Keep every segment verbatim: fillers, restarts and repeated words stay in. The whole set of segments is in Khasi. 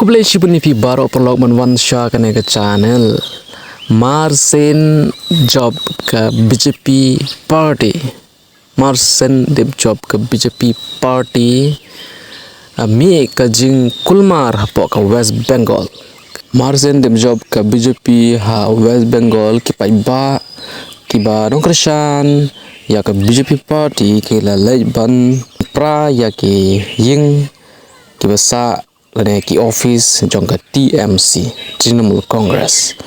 Khublei shibun ïa phi baroh paralok ban wan sha kane ka channel. Marsien jop ka B J P party. Marsien dep jop ka B J P party. Mih ka jingkulmar hapoh ka West Bengal. Marsien dep jop ka B J P ha West Bengal, ki paidbah kiba nongkyrshan ïa ka B J P party ki la leit ban pra ïa ki ïing kiba sah lane ki office jong ka T M C, Trinamool Congress.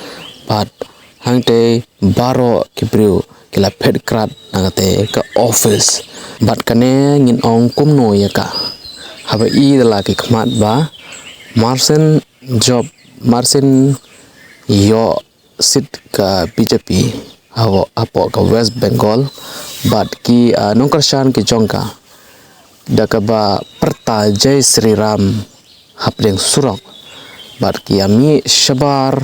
Bad hangtei baroh ki briew ki la phet krat na kata ka office. Bad kane ngin ong kumno ïa ka. Haba i da la ki khmat ba marsien jop, marsien ïoh seat ka B J P hapoh ka West Bengal. Bad ki nongkyrshan ki jong ka da kaba pyrta Jai Shri Ram hapdeng surok. Bad ki ïa mih shabar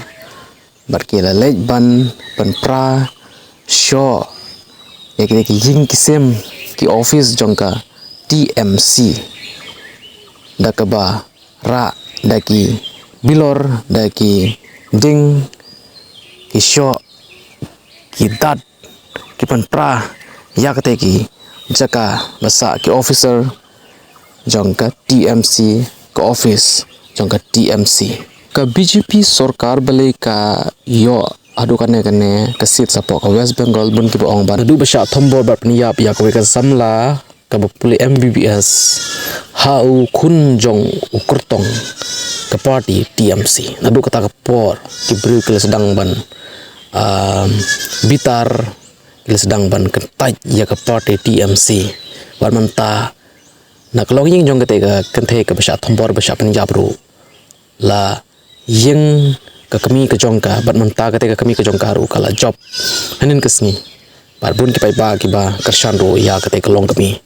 bad ki la leit ban, ban pra shoh ïa kita ki ïing ki sem, ki office jong ka T M C. Da kaba rah da ki bilor, da ki dieng, ki shoh, ki dat, ki pynpra ïa kata ki jaka ba sah ki officer jong ka T M C, ka office jong ka T M C. Ka B J P sorkar balei ka ïoh haduh kane kane ka seat hapoh ka West Bengal? Bun kiba ong ba naduh ba shah thombor bad pynïap ïa kawei ka samla kaba pule M B B S ha u khun jong u kyrtong ka party T M C. Naduh kata ka por ki briew ki la sdang ban, um, bitar, ki la sdang ban kyntait ïa ka party T M C. Bad mynta na ka longïing jong kata ka kynthei kaba shah thombor ba shah pynïap ruh, la ïeng ka kmie ka jong ka, bad mynta kata ka kmie ka jong ka ruh ka la jop hynnin ka sngi. Bad bun ki paidbah kiba kyrshan ruh ïa kata ka longkmie.